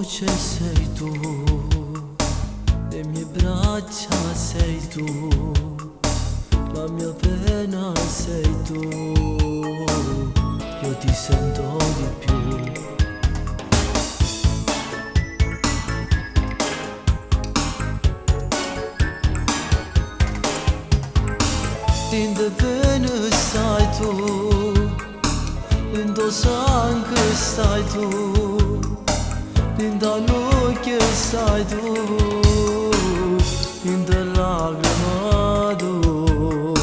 Voce sei tu, le mie braccia sei tu, la mia pena sei tu, io ti sento di più. In de vene stai tu, in do sangue stai tu, in da luce stai tu, in de lacrima tu.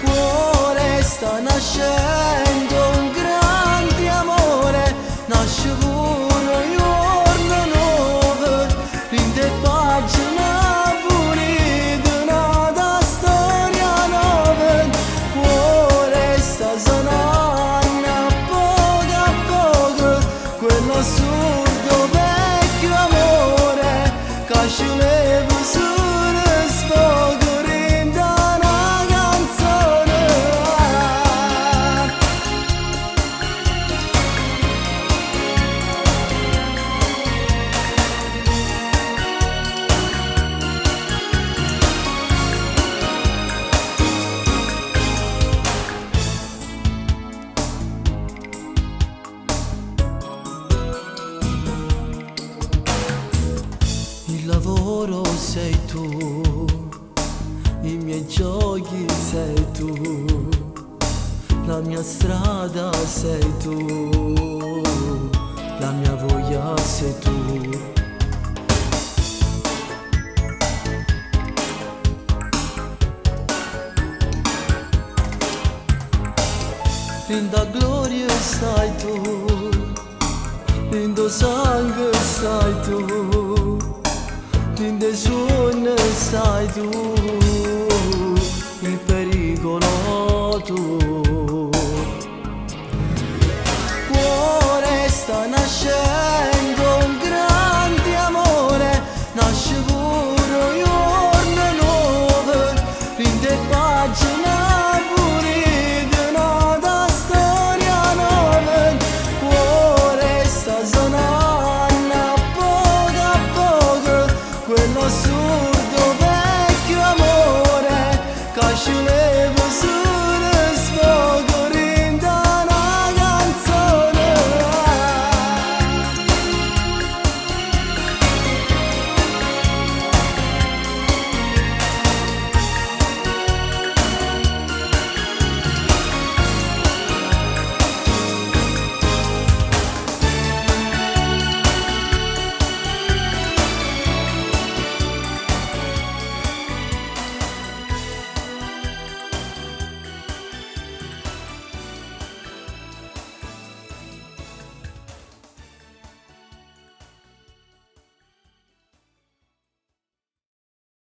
Cuore sta nascendo un grande amore, nasce pure un giorno nuovo, in de pagine pulite una storia nuova. Cuore sta sanando a poco a poco quell'assurdo vecchio amore che ci leva solo sfogo in una canzone. Il lavoro sei tu, i miei giochi sei tu, la mia strada sei tu, la mia voglia sei tu. In da gloria stai tu, in do sangue stai tu, in de sogni stai tu, il pericolo tu.